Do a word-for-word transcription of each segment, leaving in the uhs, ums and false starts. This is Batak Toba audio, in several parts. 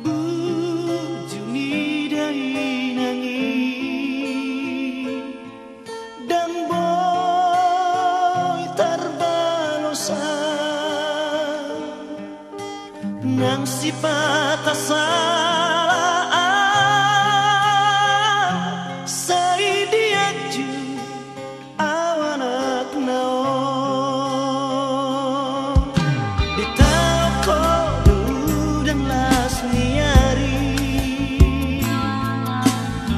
Bujur ni dainang i, ndang boi tarbalosan, nang sipata sala au, sai dianju au anakna on. Ditaon ho do udan las ni ari,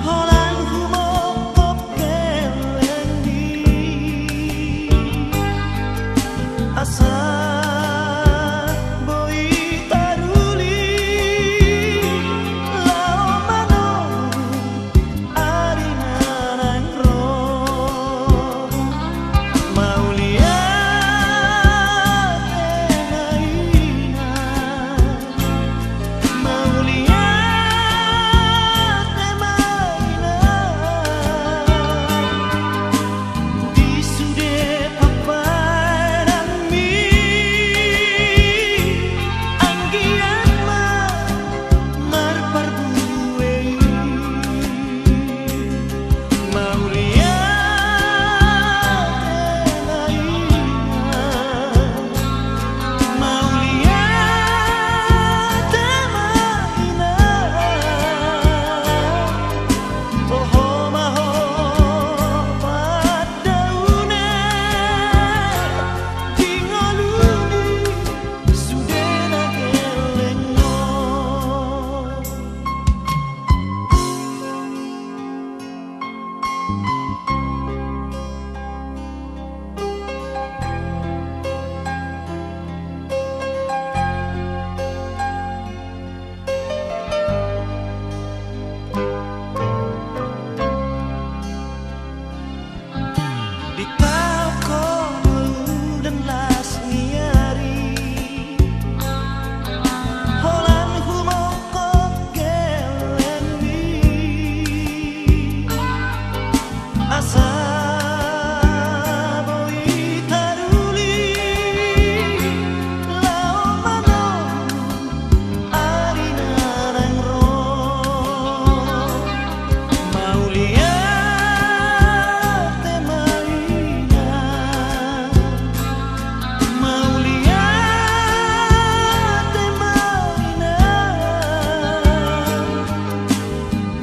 holan humongkop gellengmi, asa boi taruli laho manolus ari na naeng ro. Mauliate ma inang, mauliate ma inang, di sude pambahenanmi, anggiat ma marparbue i. Mauliate ma inang, mauliate ma inang, toho ma ho pandaune di ngolu ni sude na gelleng on. Ditaon ho do udan las ni ari, holan humongkop gellengmi, asa boi taruli laho manolus ari na naeng ro. Mauliate ma inang, mauliate ma inang,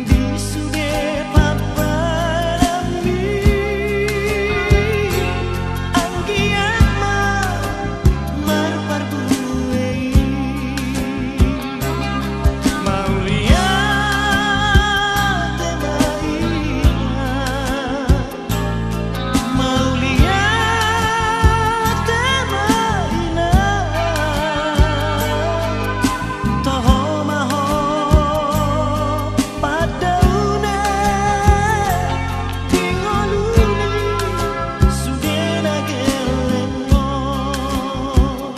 di sude pambahenanmi, anggiat ma marparbue i. Mauliate ma inang, mauliate ma inang, toho ma ho pandaune di ngolu ni sude na gelleng on.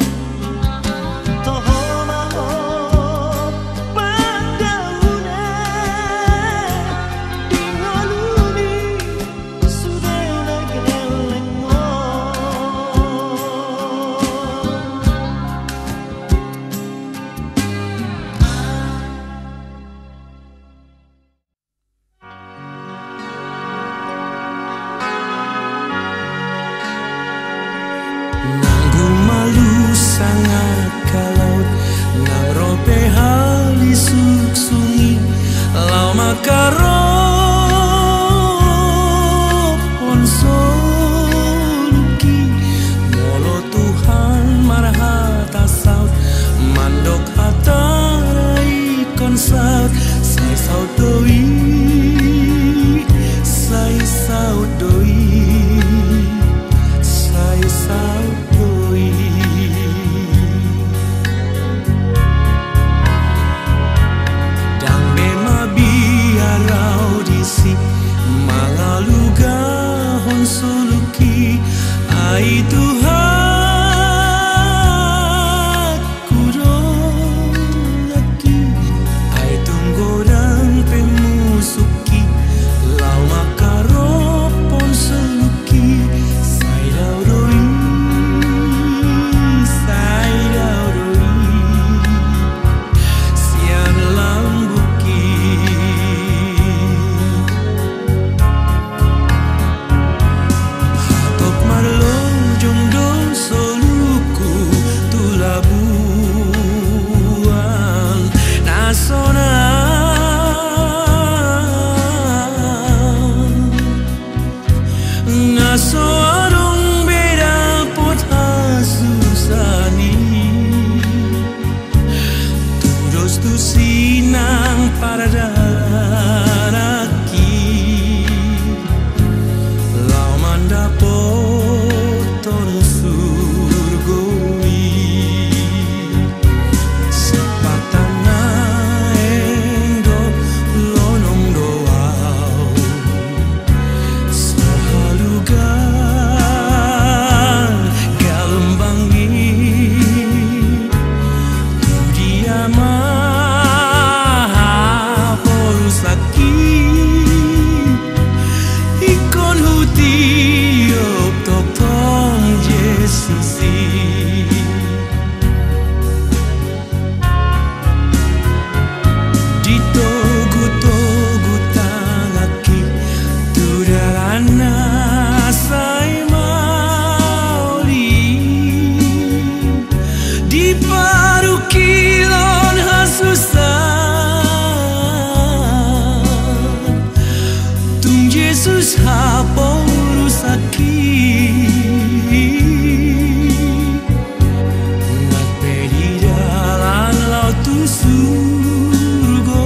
Toho ma ho pandaune di ngolu ni sude na gelleng on. Nang humalus angka laut, nang ro pe hali suksung i, laho mangkarophon so soluki, ai Tuhanku do nangkin, ai tung godang pe musukki, laho mangkarophon soluki, sai dao do i, sai dao do i, sian lambungki. Hatop marlojong do soluku tu labuan na sonang, na so adong be dapot hasusaan i. Tudos tu sinang paradalan nangkin, laho mandapothon surgo i. Sipata naeng do lonong do au, so halugan galombang i. Tu dia ma haporusakki, ingkon hutiop tongtong Jesus i. Ditogutogu tanganki tu dalan na sai maol i, diparungkilhon hasusaan, tung Jesus haporusakki. Nang pe di dalan laho tu surgo,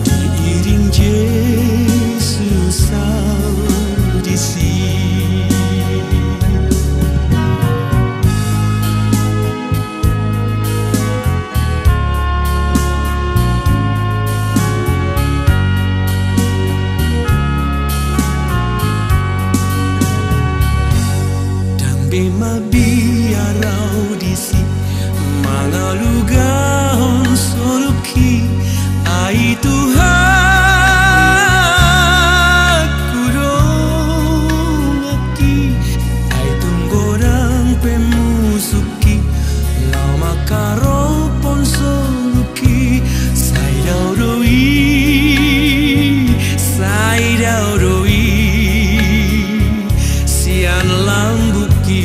diiring Jesus au disi. Ndang be mabiar au disi mangalugahon soluki, ai Tuhanku do nangkin, ai tung godang pe musuk i, laho mangkarophon soluki, sai dao do i, sai dao do i, sian lambungki.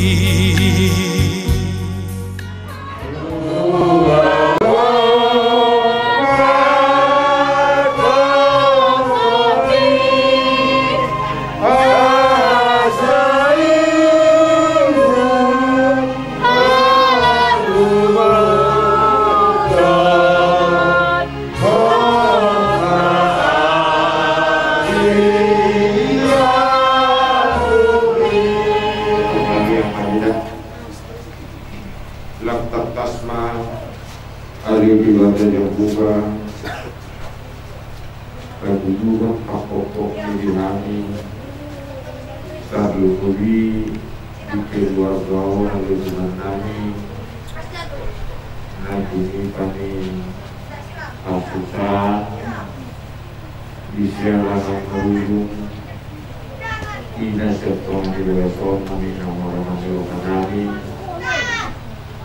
Lam tangkas ma ari Debata jambuba. Pajujur ma pangkophop ni hami, tarlumobi di keluarga on ale Tuhan nami, na buni pani hasusaan di siala na marujung. Ina sian tonga ni bagasan nami na maramanyo roha nami,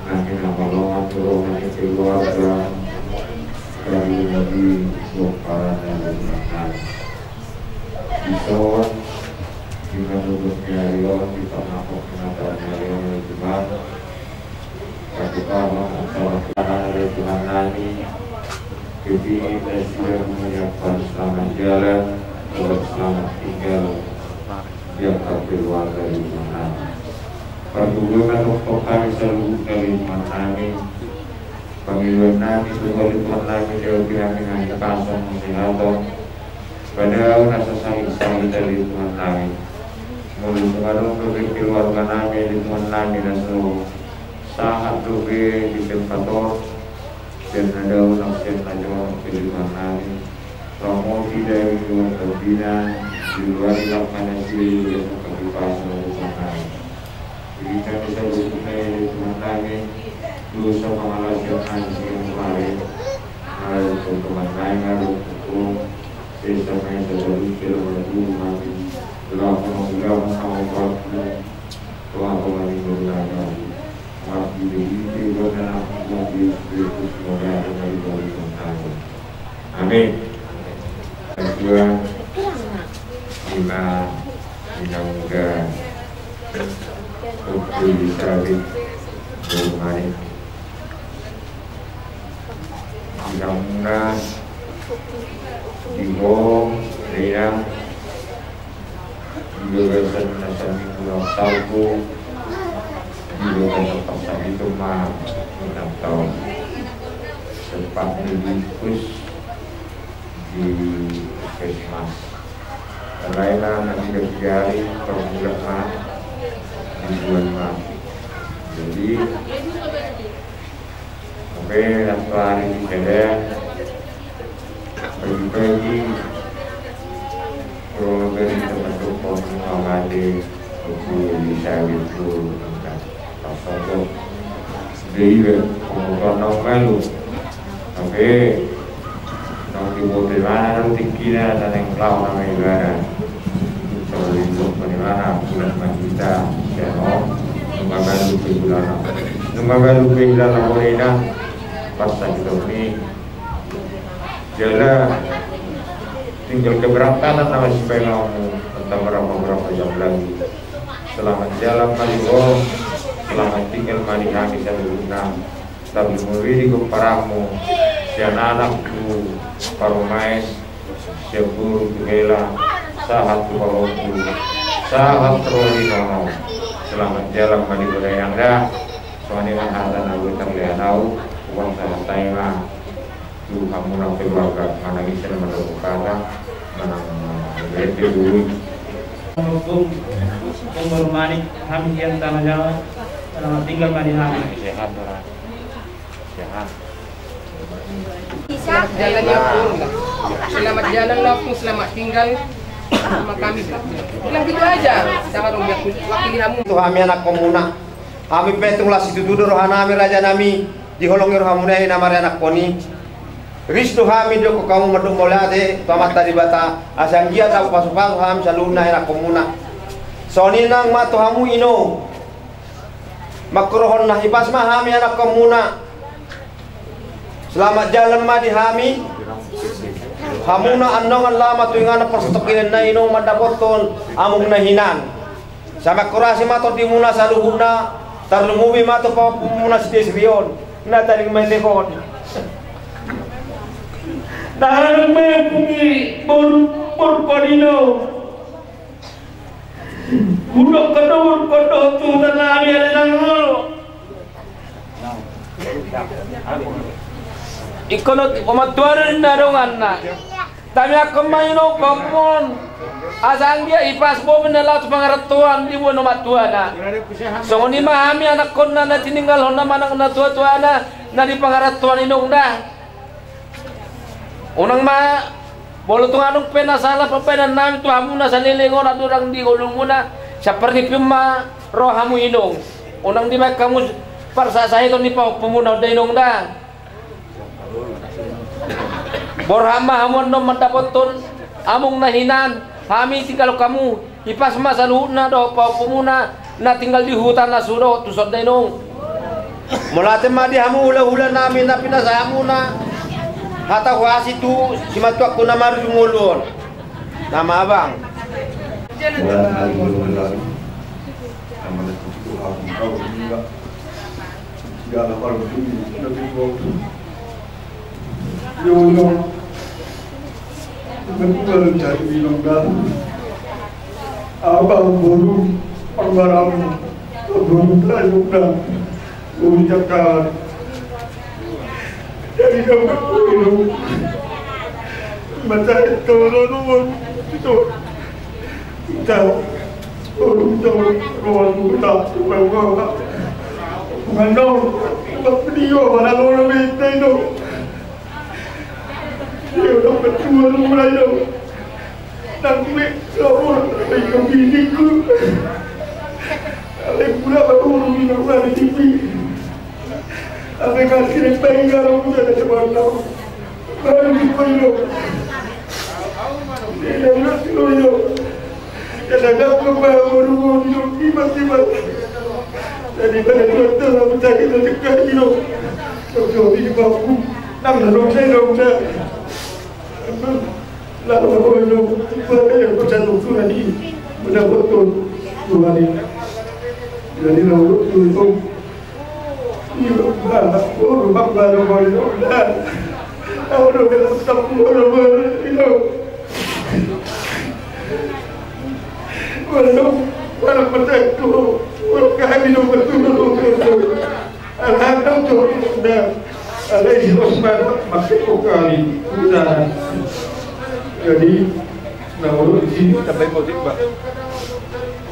nami na maramanyo roha ni keluarga, tarlumobi pomparan na di Tuhan nami. Dison, di manurut ni ari on, di pangapok ni mata ni ari on, Tuhan. Satu kawan antara Tuhan, Tuhan nami, kepingin nasida menyiapkan selamat jalan, selamat tinggal, di angka keluarga di Tuhan nami. Pargogoi ma tongtong hami saluhutna di Tuhan nami. Pangidoan nami tu Ho ale Tuhan nami, dao di hami hahipason, hasehaton. Padaon na sasahit-sahit ale Tuhan nami. Molo tung adong dope keluarga nami ale Tuhan nami na so sahat dope di tempat on, sian na dao nang sian na jonok ale Tuhan nami. Ramoti da i di luat tondina, Di luar di lapangan sini, ya, tempat di pasar, di sana. Jadi, kami selalu berdoa, ya, Tuhan kami, dosa pangalasan kami, Tuhan kami. Harus berteman lain, harus bertemu. Sesama yang terlalu, terlalu mati. Berlaku, berlaku, sama, berlaku. Tuhan, Tuhan, ini berlaku. Amin. Tuhan, ima, ina muda, Uku Elisabet, Rumani. Ina muda, di ho, ina, di bagasan na saminggu na salpu, di bagasan pasahiton ma, ulang tahun. Sempat di bungkus di puskesmas. Lain na nanti dari perbulan ma, di bulan ma. Jadi, oke, nanti hari ini saya bagi-bagi program teman-teman mengawali buku di saya itu tentang pasal. Jadi, kemudian nang malu. Oke. Nang di bote mana nang tingkina, nang lawan nang ibana. Kalau di bote mana, bulan ma hita, ya, no. Nunga malu pe bulan. Nunga malu pe bulan, boleh dah. Pas tadi kami. Jala tinggal keberangkatan nama si pengamu, entah berapa-berapa jam lagi. Selamat jalan ma di ho, selamat tinggal ma di hami saluhutna. Tapi mulai di gomparanmu, sian anak tu parumaen, sian boru tu hela, sahat tu pahompu, sahat ro di nono. Selamat jalan ma di ho da. Songon i ma hata na boi tarlean au, uang sahat tai ma. Tu hamu nang keluarga, manang ise na mandok hata, manang, eh, bete dulu. Assalamualaikum. Umur manik, hami sian Tanah Jawa. Selamat tinggal ma di hami. Sehat, ora? Sehat. Selamat jalan ya, Pur. Selamat jalan lah, Pur. Selamat tinggal sama kami. Bilang gitu aja. Sama dong, biar wakili hamu. Tu hami anakkonmuna. Hami pe tung las situtu do rohanami, rajanami. Diholongi rohamuna i na marianakkon i. Ris do hami didokkon hamu mandok mauliate tu Amanta Debata, asa anggiat dapot pasupasu hami saluhutna anakkonmuna. Songon i nang ma tu hamu inong. Mangkorhon na hipas ma hami anakkonmuna. Selamat jalan ma di hami. Hamuna annon laho ma tu inganan parsatongkinan na inong mandapothon among na hinan. Sai mangkorasi ma tondimuna saluhutna, tarlumobi ma tu pahompumuna si Desri on, na tading ma i lehon. Tahanan ma i pungi boru, boru Kodino. Hudok kodo boru Kodo tu tanah ni ale nang ngolo. Ingkon omat tuana ninna donganna. Tamiangkon ma inong pahompumon. Asa anggiat ipas bobi na laho tu pangarantoan diboan omat tuana. Songon i ma hami anakkonna na tininggalhonna manang na tuatuana na di pangarantoan inong da. Unang ma, molo tung adong pe na sala pambahenan nami tu hamu na saleleng on, andorang di ngolumuna, sai parnipion ma rohamu inong. Unang dibaen hamu parsasahiton ni pahompumuna on da inong da. Borhat ma hamu annon mandapothon among na hinan, hami tinggalhon hamu. Hipas ma saluhutna dohot pahompumuna na tinggal di huta na sudo tu son da inong. Mauliate ma di hamu hulahula nami na pinasahatmuna hata huasi tu simantuangku na marujung ngolu on. Nama abang. Yo, yo. Betul jadi bilang dah. Abang boru Panggaram, boru Tanjung dah. Boru Jakarta. Jadi dapat boru. Macam itu, lalu boru itu. Ita, urung jauh ruang buta, ruang buta. Mano, buat video mana lo lebih tendo. Dia udah berdua lu mulai dong. Nang gue, ya Allah, ya Allah, biningku. Alai pura baru di rumah di T V. Apa kasih dari bayi kalau udah ada warna. Baru di koyo. Dia ngasih koyo. Dia nggak apa-apa, baru mau di rumah, tiba-tiba. Jadi pada dua tahun aku cari dari kayu. Kau jauh di bawahku. Nang lalu saya nggak udah. Lalu aku menunggu, pada yang pesan untuk nanti. Udah betul. Tuhan ini. Jadi lalu itu. Iya, udah. Oh, rumah baru mau itu. Udah. Aku udah bilang, "Stop dulu, baru itu." Waduh, waduh, petek tuh. Waduh, kami dong betul, betul, betul. Alhamdulillah, udah. Ada isi Osman, masih kok kali. Udah. Jadi, nah, urut di sini. Sampai mau tiba.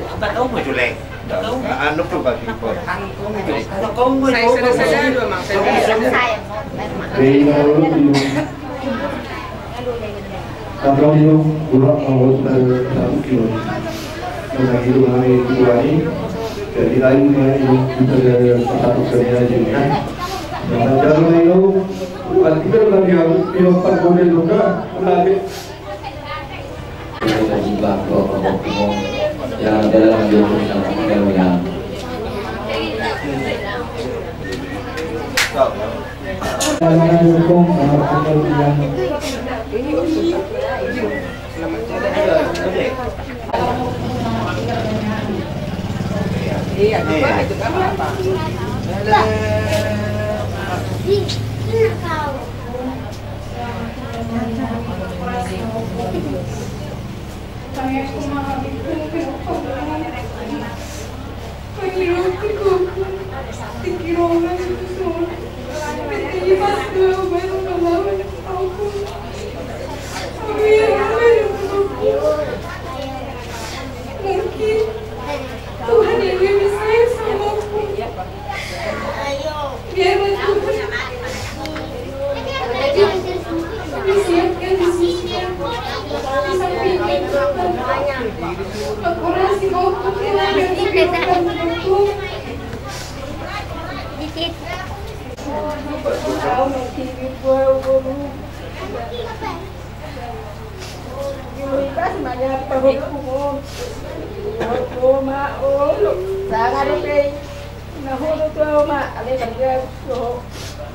Apa kau mau, Juleng? Anu tuh, Pak, tiba. Apa kau mau, Juleng? Saya sudah sadar, Bang. Saya sudah sadar. Jadi, nah, urut di Karena dia kurang mau satu kilo. Karena itu hari itu hari. Jadi lain hari itu kita ada satu kerja juga. Nah, jangan itu. Bukan kita lagi harus dia empat model juga. Lagi. Kita juga kelompok-kelompok yang dalam dia punya yang Mungkin Tuhan yang lebih sayang sama aku. Biarlah Tuhan disiapkan di sisinya, di sampingnya Tuhan. Aku masih mau Tuhan yang lebih dekat. Ibas ma nian pahompu on. Pahompu ma on. Sanga dope. Na ho do tu au ma. Alai kerja ho.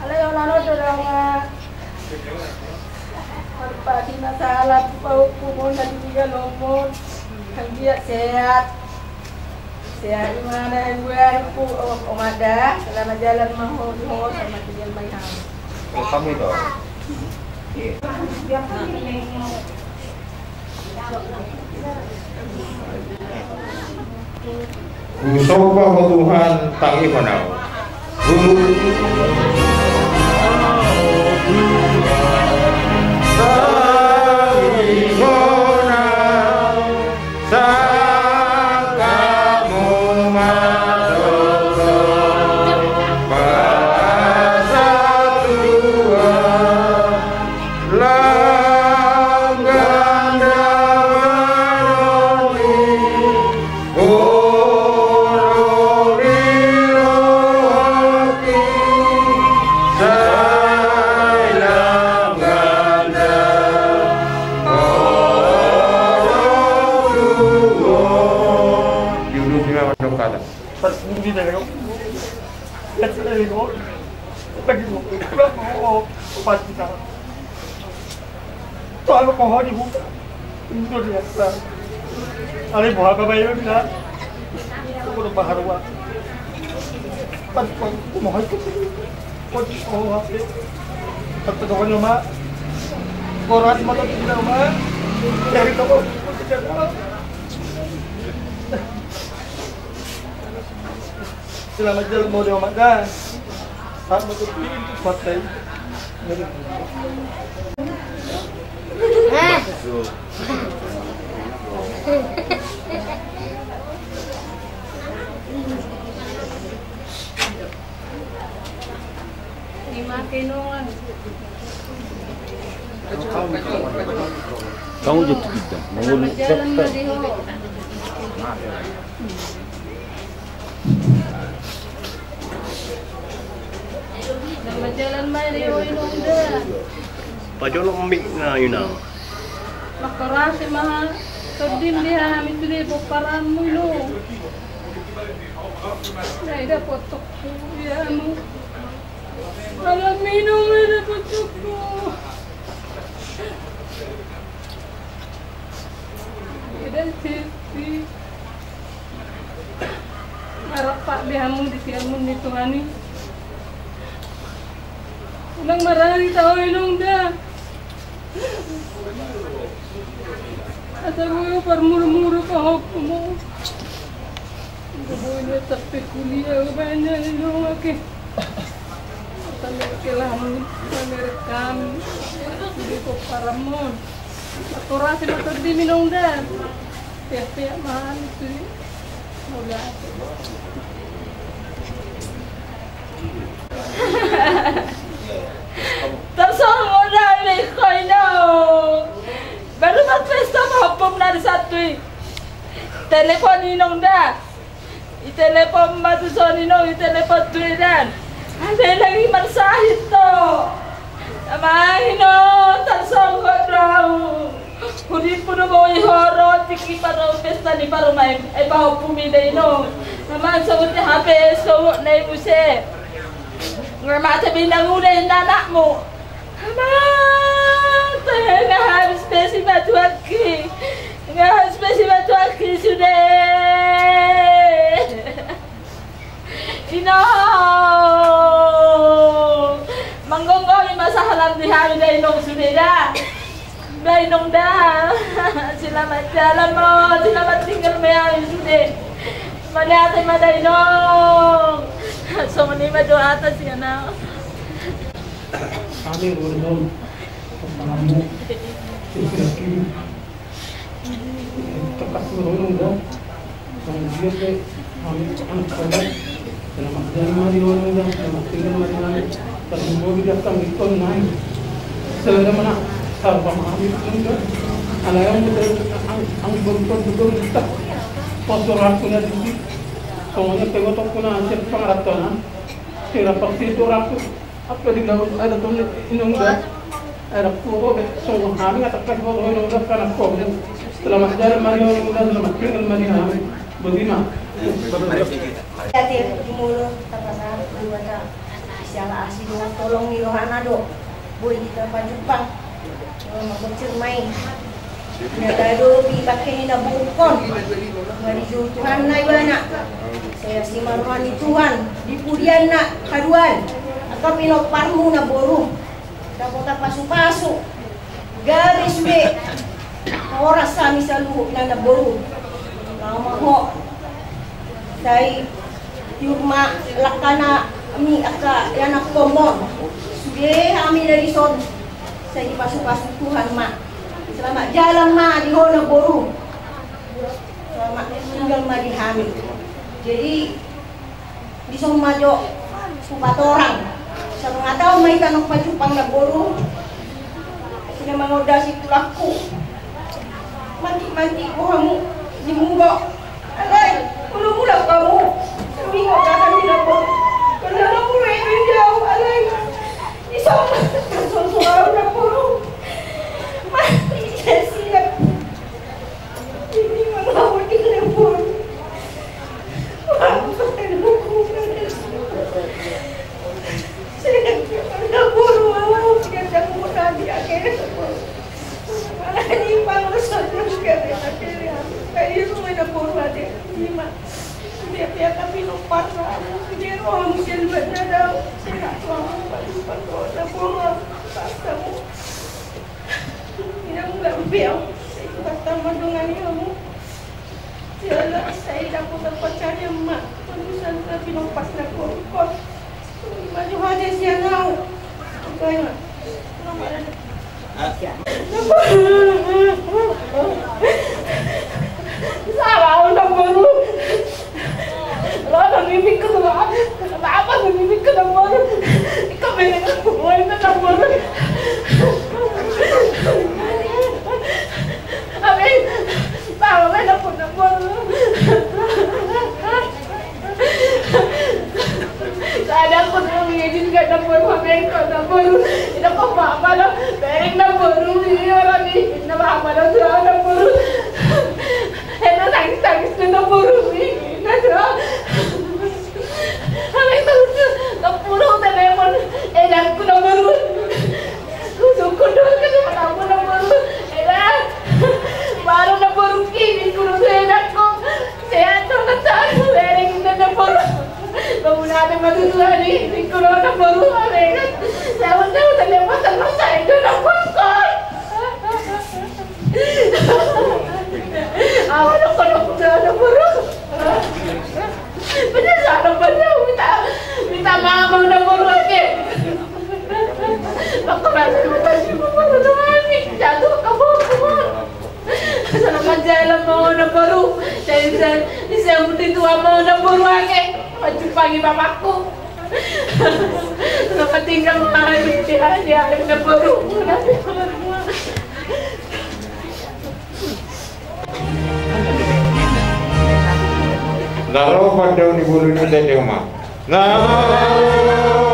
Alai on ano do dang ma. Padi masalah pahompu on tadi dia lomon. Kan dia sehat. Sehat imana ibu ari ku, oh, Oma da, selamat jalan ma ho, ho, selamat jalan ma i ham. Welcome itu. Iya. Husomba ho Tuhan, tangihon au. Tangihon au. Sangkapmu ma dohot parsatuan, lam ganda manoli, holong ni rohangki, sai lam ganda. Selamat jalan mau dia, Mak, dah. Saat mau ke pintu partai. Kamu jatuh kita. Mau jalan tadi ho. Nama jalan mai di oi nonda. Pajolo mik na ina. Makarasi maha. Todin di hami sude pomparanmu ino. Nai da potok ku ya anu. Malam minum nai da potok ku. Ida sisi. Harap pak di hamu di tiamun di Tuhan i. Unang marari tau inong da. Asa gue parmuru-muru pahopmu. Gue boleh tapi kuliah gue banyak inong ake. Sampai kelam sampai rekam. Di pomparanmu. Makarasi maha todin inong da. Pihak-pihak mahal itu. Mula. Tarsongon do hami ho inong. Baru ma pesta pahopum na di Sabtu i. Telepon inong da. I telepon ma tu son inong, i telepon tu idan. Ada lagi marsahit to. Amang inong, tarsongon do au. Hudimpu do boi ho ro tiki paro pesta ni paro main. E pahopum i da inong. Amang, sogot ni H P, sogot na i muse. Ngar mate bindang uda inda anakmu. Amang, tengah habis besi batu aki. Tengah habis besi batu aki sude. Inong. Manggonggomi masalah di hami da inong sude da. Da inong da. Selamat jalan mo, selamat tinggal me hami sude. Mauliate ma da inong. Songon i ma doa ta sian au. Hami ro di son. Pamanmu. Sisi laki. Tekas ro inong da. Songon dia pe hami anak sada. Selamat jalan ma di ho inong da. Selamat tinggal ma di hami. Tapi boi di atas di ton nai. Sada mana? Sarpa ma hami inong da. Alai ang betul ang ang betul betul kita. Pos dorakku na di sini. Songon i pe gotokku na siap pangarantoan. Sira pasti dorakku. Apa di laut ada tuh inong da. Ada kuo be songon hami nga tekas ho inong da kana kuo be. Selamat jalan ma di ho inong da, selamat tinggal ma di hami. Boti ma. Ate jumolo tapasa dua ta. Siala asi do tolong ni rohana do. Boi hita pajumpang. Mangkocir mai. Na dado di bangke ni na bungkon. Nga dijou Tuhan na ibana. Sai asi ma roha ni Tuhan di pudian na haduan. Angka pinomparmu na boru. Dapot pasu-pasu. Gabe sude. Horas hami saluhutna na boru. Laho ma ho. Sai tiur ma langkanami angka ianakhonmon. Sude hami na dison. Sai dipasu-pasu Tuhan ma. Selamat jalan ma di ho na boru. Selamat tinggal ma di hami. Jadi dison ma jo hupatorang. Satonga taon ma hita nunga pajumpang na boru. Sina mangondasi tulangku. Mantik-mantik ho hamu di mudo. Alai, mula-mula hamu. Samingot akan di na boru. Pernah na boru itu jauh alai. Dison ma, dison ma au na boru. Mati sia-sia. Ini mangawal di na boru. Dia kami no parna, dia roh, dia luar nadau, saya nak tuang, lupa, lupa, lupa, lupa, lupa, Inang, nggak biang. Sai huhatahon ma dongan i hamu. Jala sai dapot terpercaya ma. Urusan na pinompas na gorkon. Maju haja sian au. Baik ma. Salah au na boru. Rona mimik ku tuh apa? Kenapa mimik ku na boru? Ikut mimik ku boru itu na boru. Namboru, ina ko papa lo, bereng namboru, ini orang ni, nama apa lo tu namboru. Ena tangis-tangis tu namboru, ina tu. Alai tu, namboru telepon, ena ku namboru. Kudu, kudu, kudu, namboru, ena. Baru namboru kini, kudu, ena ko. Sehat, sehat, sehat. Bereng, inna namboru. Bangun ate matutua ni, ningku do namboru, bereng. Sehat, sehat, sehat, sehat, sehat, sehat, sehat. Awa, ningku do namboru. Penyesalan, penyesalan, minta, minta maaf, namboru, oke. Aku rasa, aku rasa, aku rasa, jatuh ke bawah. Selamat jalan, mau namboru. Saya, saya, saya putih tua, mau namboru ake. Pancumpangi bapakku. Selamat tinggal, mau di, di, di, namboru. Naro pandaon ni boru ni tete uma. Namboru, namboru.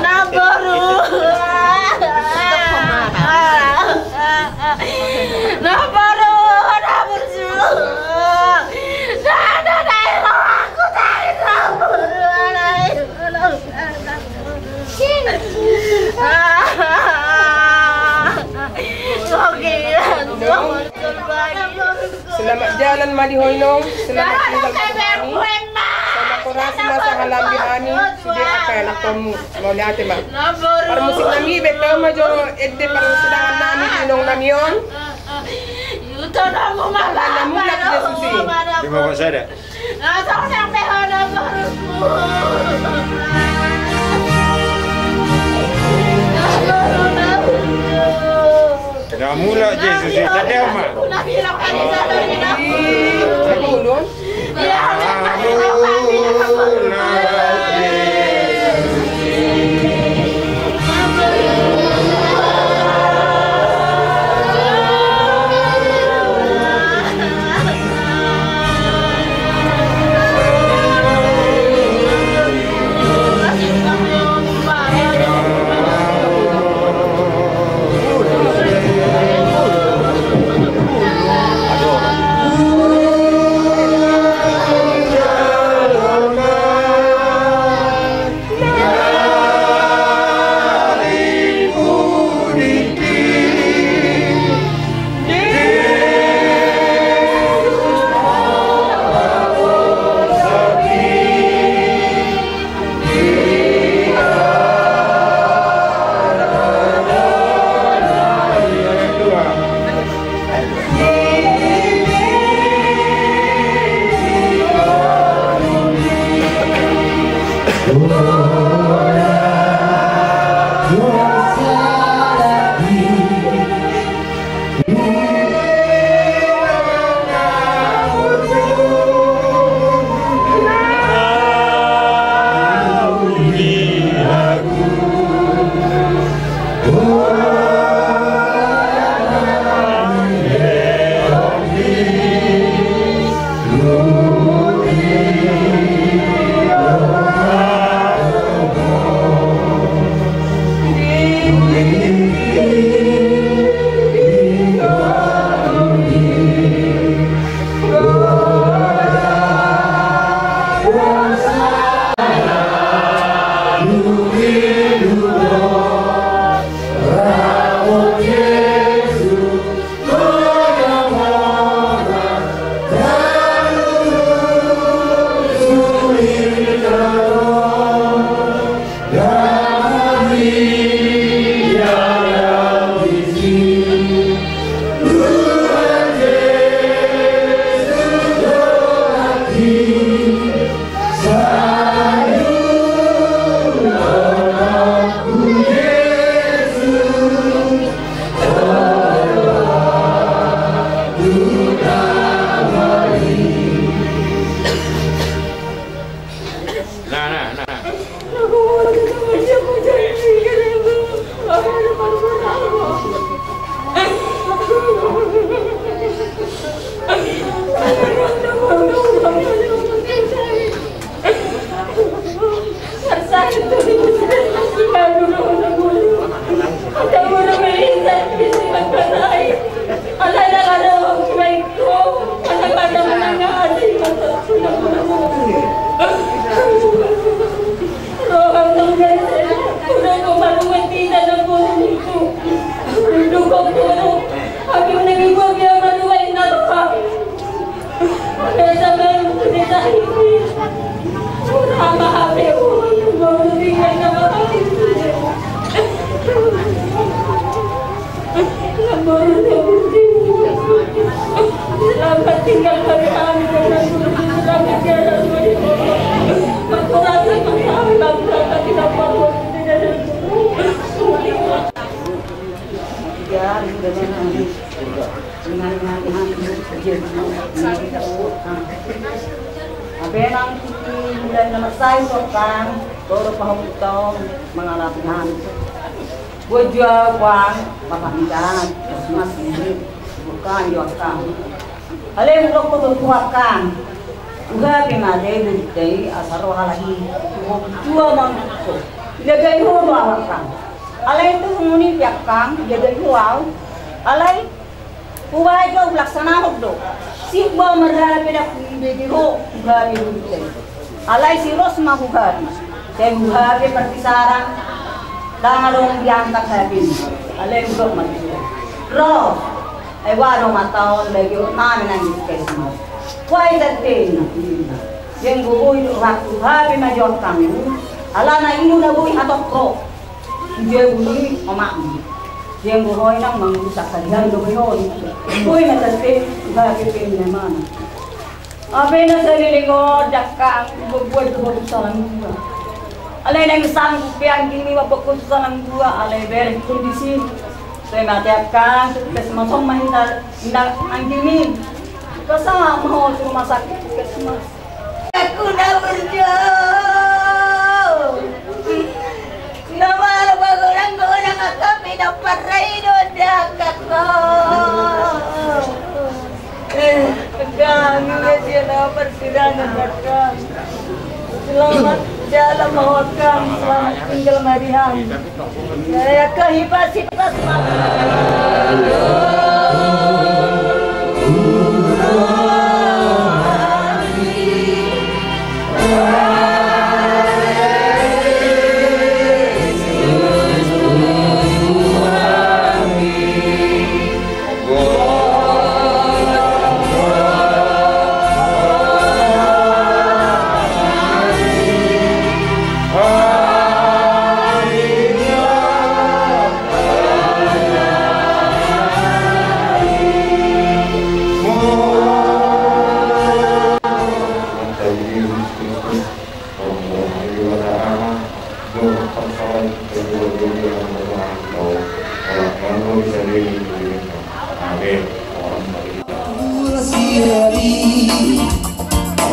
Namboru. Namboru, namboru. Selamat jalan ma di ho inong, selamat tinggal ma di hami. Selamat orasi ma sahalambihami, sude angka anakkonmu. Mauliate ma. Parmusik nami, beta ma jo ende parsidangan nami di inong nami on. Namu lagi Jesus i. Terima kasih ada. Namula Jesus i, tadama. Nah, nah, nah. Selamat tinggal dari kami, dan selamat jalan dari Allah. Aku rasa masalah, selamat tinggal dari Allah. Ape nang di bulan nomor satu, Kang, baru paham kita mangalap nang. Buat jual uang, bapak minta, mas ini, bukan jual Kang. Alai murok ko tutu Kang. Uga pe mate dari asar roha lagi. Dua mangko. Tidak gaya ho bawa Kang. Alai tu muni piak Kang, tidak gaya ho. Alai Hubaen jo, hulaksanahon do. Sip ba marhala pe dang hubege ho, hubaen do. Alai si ros ma hubaen. Sai hubaen pe partisaran. Dang adong diangkat hapena. Alai hudok ma tu ro. Ai ua do mata on lagi nami nangis kesma. Ua i tadena. Yang gogoi do waktu hubaen ma jo kami. Alana i do na boi hatop ro. Dia bunyi omakmu. Dia bohoi nang mangusap kalian do bohoi. Bohoi na tante, uga pepe ni mana. Ape na sari lengo dakka ang buat do tu salang dua. Alai nang sanggup pe anggi ni buat ko tu salang dua, alai bereng kondisi. Sai mate akka, tes masong mahinta inda anggi ni. Pasahat ma ho tu rumah sakit puskesmas. Aku na burju. Na malo pagodang-godang angka pinompar rai do dangkak ho. Eh, kami na sian na parsirangan dangkak. Selamat jalan ma ho dangkak, selamat tinggal ma di hami. Angka hipas-hipas ma. Amin.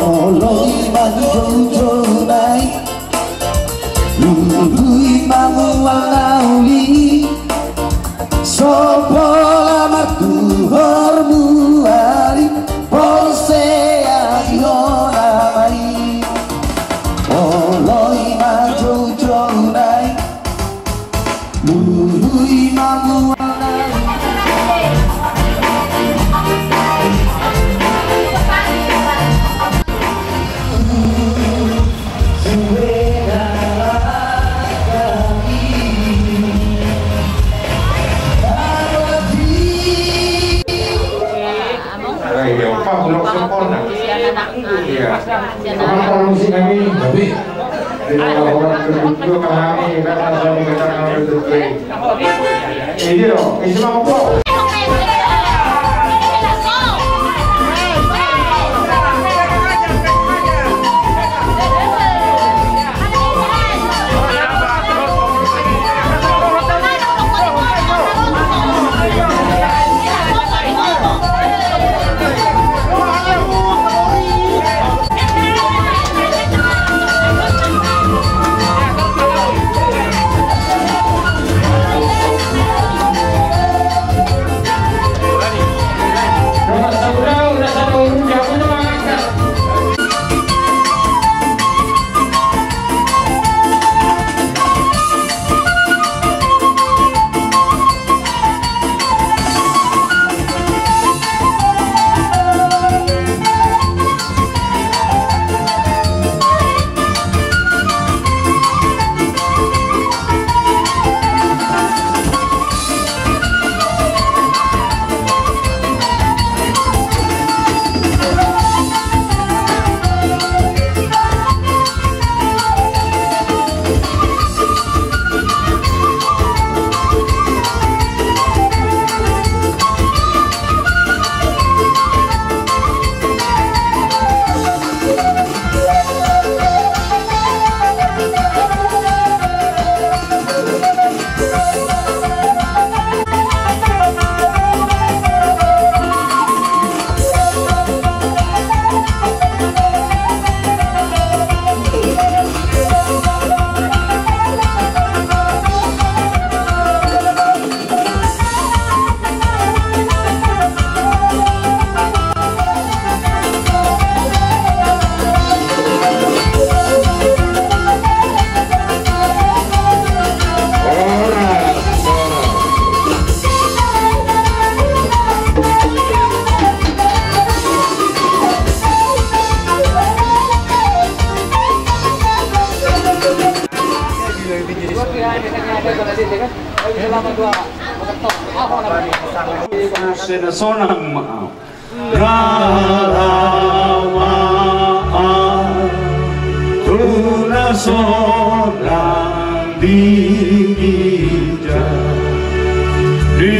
Olo i ma tu jolo-jolo nai, luhut i ma mual na uli, so pola martuhor muari, porsea di hona ma i. Olo i ma tu jolo-jolo nai, luhut i ma mual na uli. Iya. Iya. Tapi di laporan kedua kami, karena saya dikatakan oleh dokter. Ini loh, ini mah kok. Sonang ma. Rarama tu na sonang di ginjang di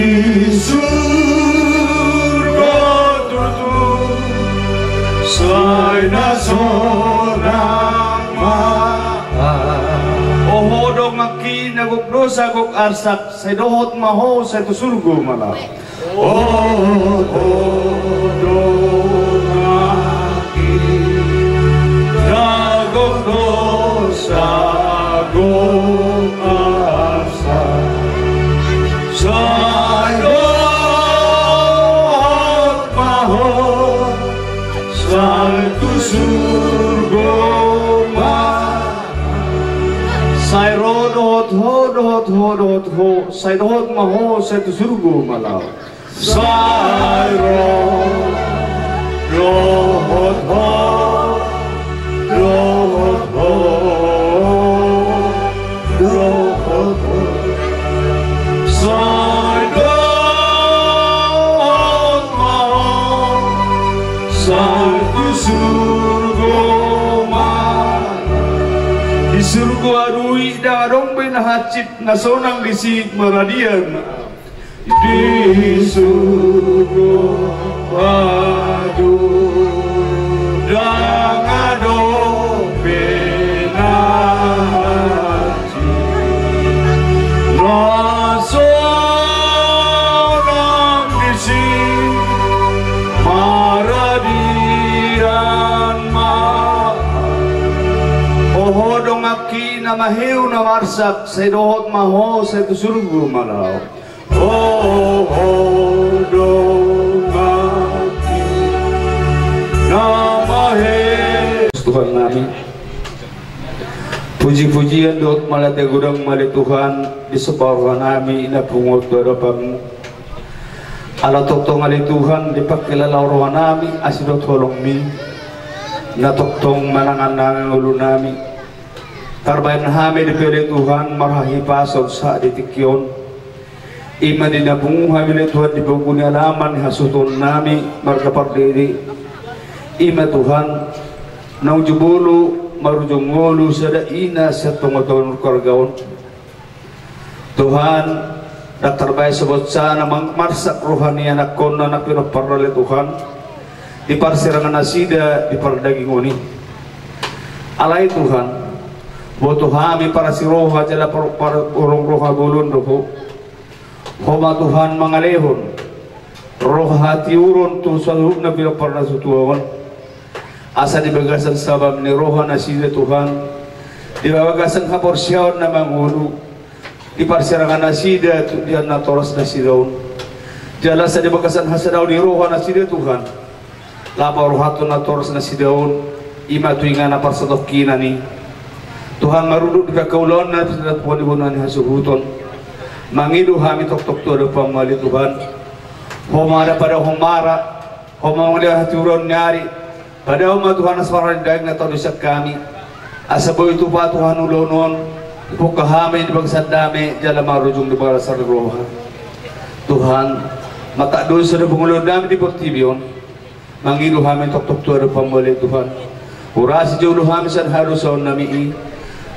surgo tutu, sai na sonang ma. O ho donganki na gok dosa gok arsak, sai dohot ma ho sai tu surgo ma laho. O ho donganki Ho dohot ho, sai dohot ma ho, sai tu surgo ma laho. Sai ro, dohot ho, dohot ho, dohot ho. Sai dohot ma ho, sai tu surgo ma. Di surgo adui ndang adong be na hansit na sonang disi maradian. Di surgo adong, ndang adong be na hansit na sonang disi maradian ma. Oho donganki na maheu na marsak, sai dohot ma ho, sai tu surgo ma laho. Oho donganki na maheu. Tuhan nami, puji-pujian dohot mauliate godang ma ale Tuhan, disomba roha nami na pungu on tu adopanmu. Ala tongtong ale Tuhan, dipangkilala roha nami asi dohot holongmi na tongtong manangan-nangan ngolu nami. Tarbahen hami dope ale Tuhan marhahipason sahat di tingki on. I ma di na pungu hami ale Tuhan di pogu ni alaman ni hasuhuton nami marga Pardede. I ma Tuhan, naung jumolo marujung ngolu sada ina sian tonga-tonga ni keluarga on. Tuhan, ndang tarbahen sobot sa na mang-, marsak roha ni anakkonna na pinomparna ale Tuhan, di parsirangan nasida di pardagingon i. Alai Tuhan, boto hami parasi roha jala par-, par-, urung roha bolon do ho. Ho ma Tuhan mangalehon roha hatiuron tu saluhutna pinomparna tu tua on. Asa di bagasan sabam ni roha nasida Tuhan, di bagasan haporseaon na mangolu, di parsirangan nasida tu dia natoras nasida on. Jala asa di bagasan hasadaon ni roha nasida Tuhan, laho paruhathon natoras nasida on, i ma tu inganan parsatongkinan i. Tuhan, marudut di pangkaulaonna, di pangkaulaonna ni hasuhuton. Mangido hami tongtong tu adopanmu ale Tuhan. Ho ma na padaohon mara, ho ma mangalehon hatiuron ni ari. Padaohon ma Tuhan asa parhadian daging na tau disi hami. Asa boi tupa Tuhan ulaon on, dipungka hami di bagasan dame, jala marujung di bagasan roha. Tuhan, martakdosa do pangoluon nami di portibi on. Mangido hami tongtong tu adopanmu ale Tuhan. Urasi jolo hami sian hadosaon nami i.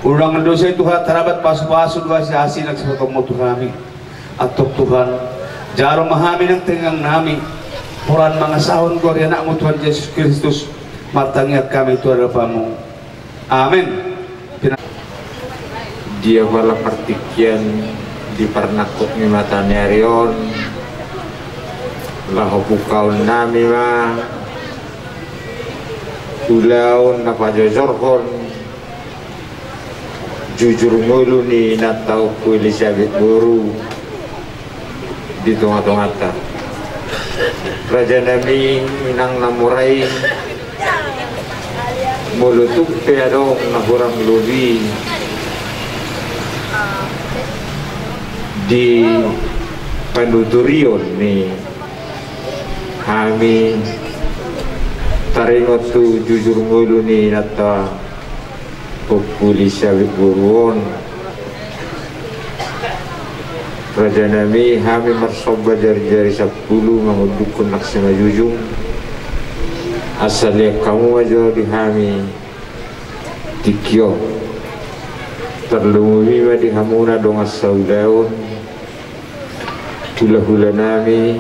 Ulang dosa i Tuhan, tarlambat pasupasu do asiasi na sipasahatmu tu hami. Antong Tuhan, jalo ma hami nang tangiang nami, holan mangasahon goar ni anakmu Tuhan Jesus Kristus, martangiang hami tu adopanmu. Amen. Pina- Dia pala partingkian di parnangkok ni mata ni ari on, laho pungkaon nami ma ulaon na pajojorhon jujur ngolu ni inanta Ompu Elisabet boru di tonga-tonganta. Raja nami, inang na mora i, molo tung pe adong na hurang lobi di panuturion ni hami taringot tu jujur ngolu ni inanta Ompu Elisabet boru on. Raja nami, hami marsomba jari-jari sampulu mangundukhon nang simanjujung. Asa lean hamu ma jo di hami tingki on. Tarlumobi ma di hamuna dongan saulaon, hula-hula nami,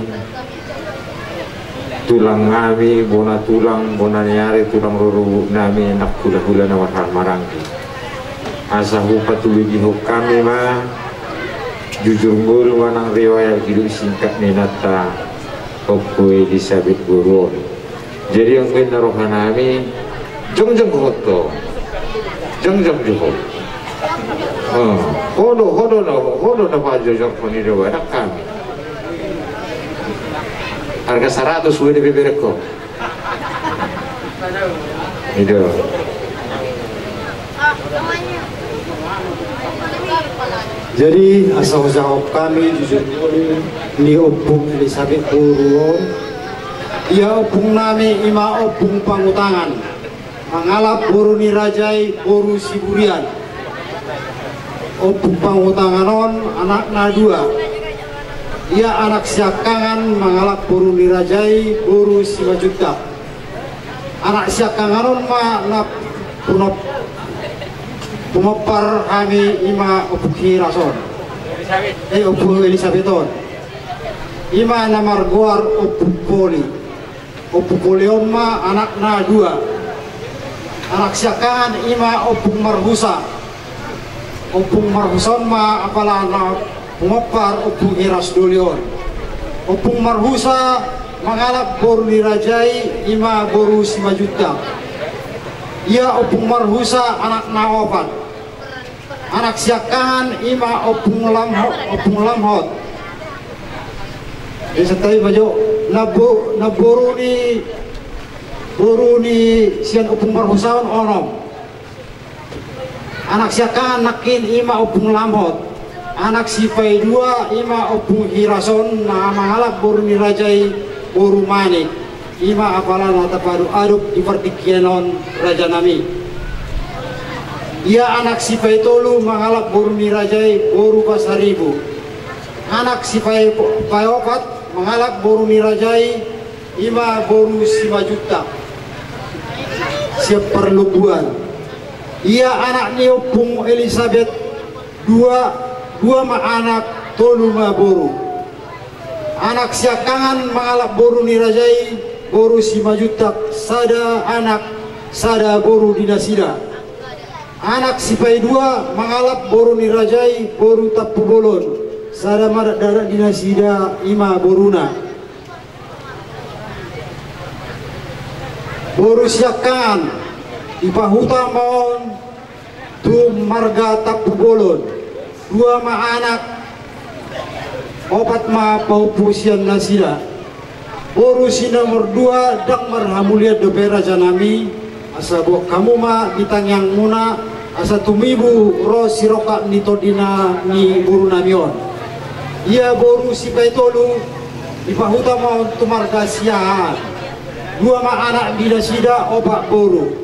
tulang nami, bona tulang, bona ni ari, tulang rorobot nami, nang hula-hula na marhaha maranggi. Asa hupatulihon hami ma jujur ngolu manang riwayat hidup singkat ni inanta Ompu Elisabet boru on. Jadi anggo inna roha nami, jongjong ho tu, jongjong jo ho. Eh, ho do, ho do na, ho do na pajojorhon i do, ndang hami. Harga saratus, ue di beberek ho. I do. Jadi asa hujahahon hami jujur ngolu ni Ompung Elisabet boru on. Ia ompung nami ima Ompung Pangutangan, mangalap boru ni raja i boru Siburian. Ompung Pangutangan on anakna dua. Ia anak siangkangan mangalap boru ni raja i boru Simanjuntak. Anak siangkangan on ma na punop-, pumompar hami ima Ompung Hiras on. Eh, Ompung Elisabet on. Ima na margoar Ompung Poli. Ompung Poli on ma anakna dua. Anak siangkangan ima Ompung Marhusa. Ompung Marhusa on ma apala na pumompar Ompung Hiras doli on. Ompung Marhusa mangalap boru ni raja i ima boru Simanjuntak. Ia Ompung Marhusa anakna opat. Anak siangkangan ima Ompung Lamho-, Ompung Lamhot. Jadi santabi ma jo, na bo-, na boru ni, boru ni sian Ompung Marhusa on onom. Anak siangkangan nangkin ima Ompung Lamhot. Anak sipaidua ima Ompung Hiras on na mangalap boru ni raja i boru Manik. Ima apala na tapaadop-adop di partingkian on raja nami. Ia anak sipaitolu mangalap boru ni raja i boru Pasaribu. Anak sipai-, paiopat mangalap boru ni raja i ima boru Simanjuntak. Siap parlombuan. Ia anak ni Ompung Elisabet dua, dua ma anak, tolu ma boru. Anak siangkangan mangalap boru ni raja i boru Simanjuntak, sada anak, sada boru di nasida. Anak sipaidua mangalap boru ni raja i boru Tampubolon, sada ma dakdanak di nasida ima boruna. Boru siangkangan dipahuta ma on tu marga Tampubolon, dua ma anak, opat ma pahompu sian nasida. Boru si nomor dua ndang marhamulian dope raja nami, asa buat hamu ma di tangiangmuna, asa tumibu ro sirongkap ni tondina ni boru nami on. Ia boru sipaitolu dipahuta ma on tu marga Siahaan, dua ma anak di nasida, opat boru.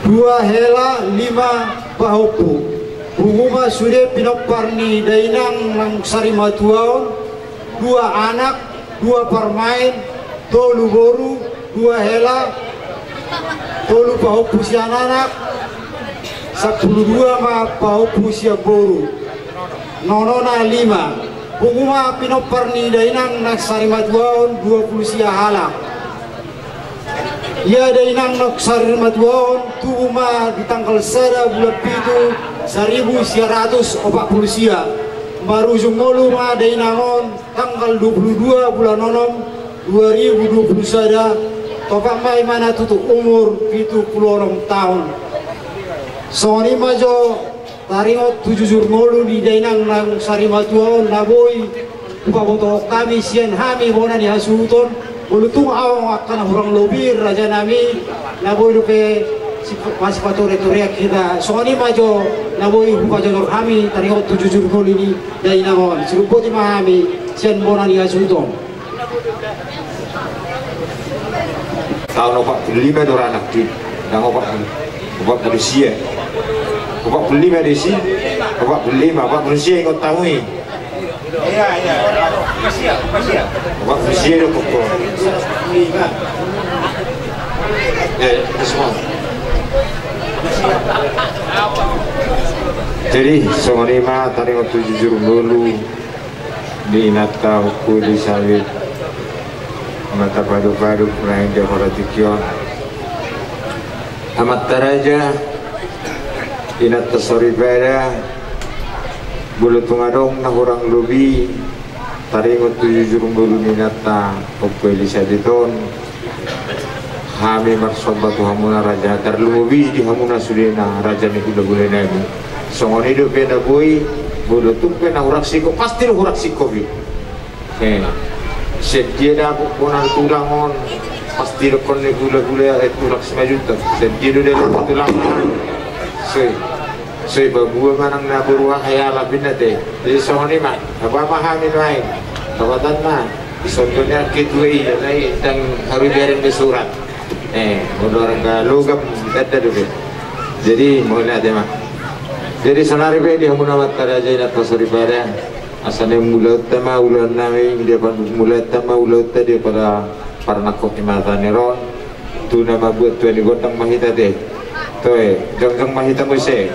Dua hela lima pahompu. Pungu ma sude pinompar ni dainang nang sarimatua on, dua anak, dua parmaen, tolu boru, dua hela, tolu pahompu sian anak, sampulu dua ma pahompu sian boru. Nonona lima. Pungu ma pinompar ni dainang nang sarimatua on dua pulu sia halak. Ia dainang nang sarimatua on tubu ma di tanggal sada bulan pitu saribu sia ratus opat pulu sia. Marujung ngolu ma dainang on tanggal dua pulu dua bulan onom dua ribu dua pulu sada, topak ma imana tutup umur pitu pulu onom taon. Songon i ma jo taringot tu jujur ngolu ni dainang nang sarimatua on na boi hupabotohon hami sian hami bona ni hasuhuton, molo tung adong angka na hurang lobi raja nami, na boi dope si-, masipatoretore hita. Songon i ma jo na boi hupajojor hami taringot tu jujur ngolu ni dainang on. Sirumpoti ma hami sian bona ni hasuhuton. Taon opat pulu lima do ra nangkin, ndang opat pulu, opat pulu sia. Opat pulu lima do isi, opat pulu lima, opat pulu sia ingot hamu i. Opat pulu sia do pokok. Eh, terus mau. Jadi songon i ma taringot tu jujur ngolu ni inanta Ompu Elisabet, na tapaadop-adop na ende hora tingki on. Amanta raja, inanta soripada, molo tung adong na hurang lobi taringot tu jujur ngolu ni inanta Ompu Elisabet on, hami marsomba tu hamuna raja, tarlumobi di hamuna sudena raja ni hulahula nami. Songon i dope na boi, molo tung pe na hurang singkop, pasti do hurang singkop i. Eh, sian dia dapot bona tulang on, pasti dohonon ni hulahula, eh, tulang Simanjuntak. Sian dia do dalan tulang on. So i. So i pabua manang na boru aha i ala pinna te. Jadi songon i ma, apa ma hami nuaeng. Tapatanna, songon i ketua i, alai ndang haru bereng ni surat. Eh, molo arga logam dada dope. Jadi mauliate ma. Jadi sonari pe di hamuna amanta raja inanta soripada. Asa naeng mulaonta ma ulaon nami, dia pan mulaonta ma ulaonta dia pada parnangkok ni mata ni ron. Tu na mambuat tua ni gondang ma hita te. Toe, jongjong ma hita muse.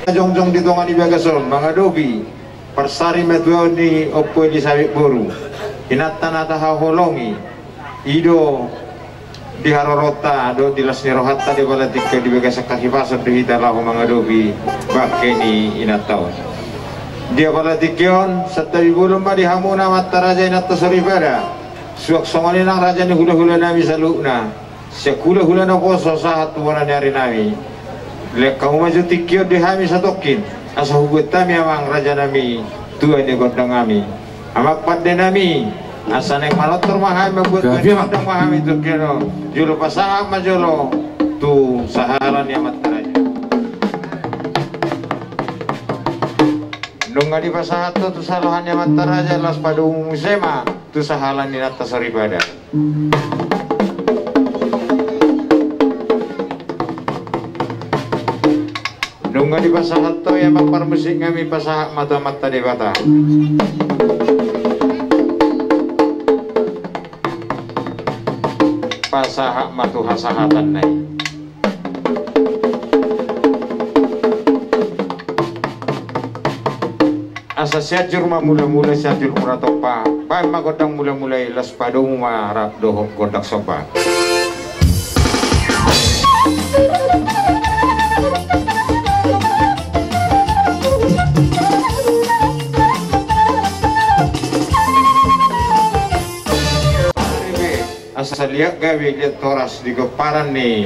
Jongjong di tonga ni bagas on mangadopi parsari matuaon ni Ompu Elisabet boru, inanta na tahaholongi. I do di haroronta dohot di las ni rohanta di apala tingki on di bagasan hahipason do hita laho mangadopi bangke ni inanta on. Di apala tingki on santabi bolon ma di hamuna amanta raja inanta soripada. Suang songon i nang raja ni hulahula nami saluhutna, sian hulahula naposo sahat tu bona ni ari nami. Lean hamu ma jo tingki on di hami satongkin, asa hubuat hami amang raja nami, tua ni gondang nami. Amang pande nami, asa naeng manortor ma hami, mambuat gondang ma hami tingki on. Jolo pasahat ma jolo tu sahala ni amanta raja. Nunga dipasahat ho tu sahala ni amanta raja, laos padomu muse ma tu sahala ni inanta soripada. Nunga dipasahat ho i amang parmusik nami, pasahat ma tu Amanta Debata. Pasahat ma tu hasahatanna i. Asa Sianjur ma mulamula, Sianjur Muratompa. Baen ma gondang mulamula i, laos padomu ma rap dohot gondang somba. Asa liat gabe liat horas di gomparan ni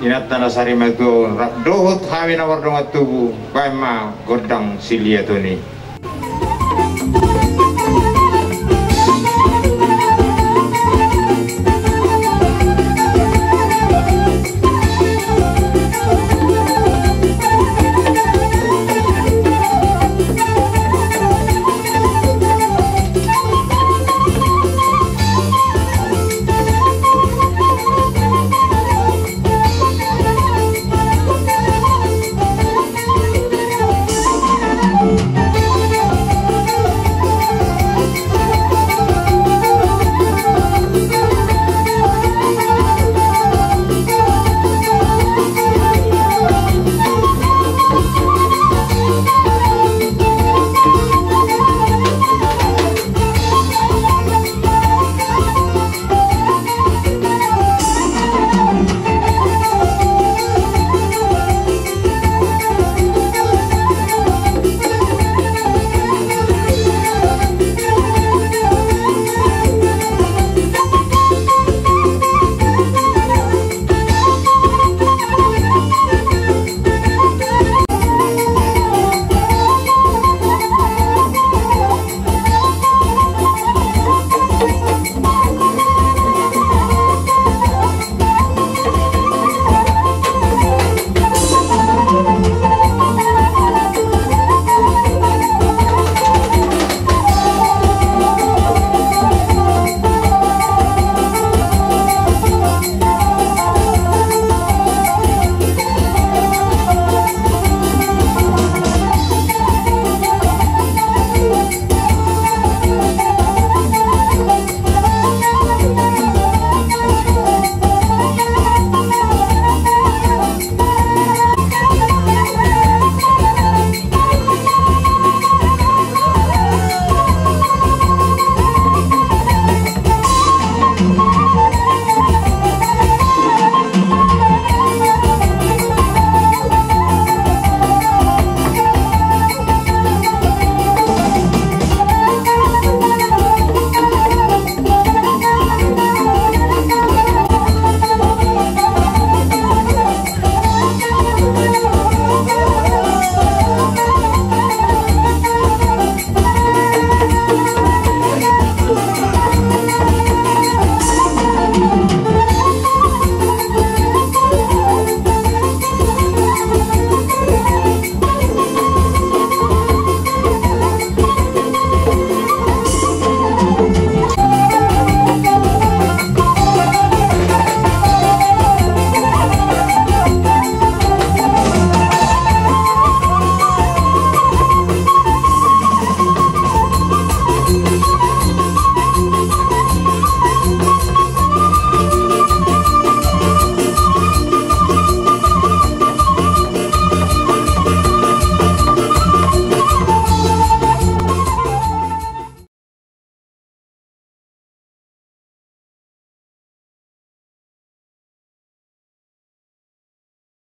inanta na sarimatua on rap dohot hami na mardongan tubu, baen ma gondang siliaton i.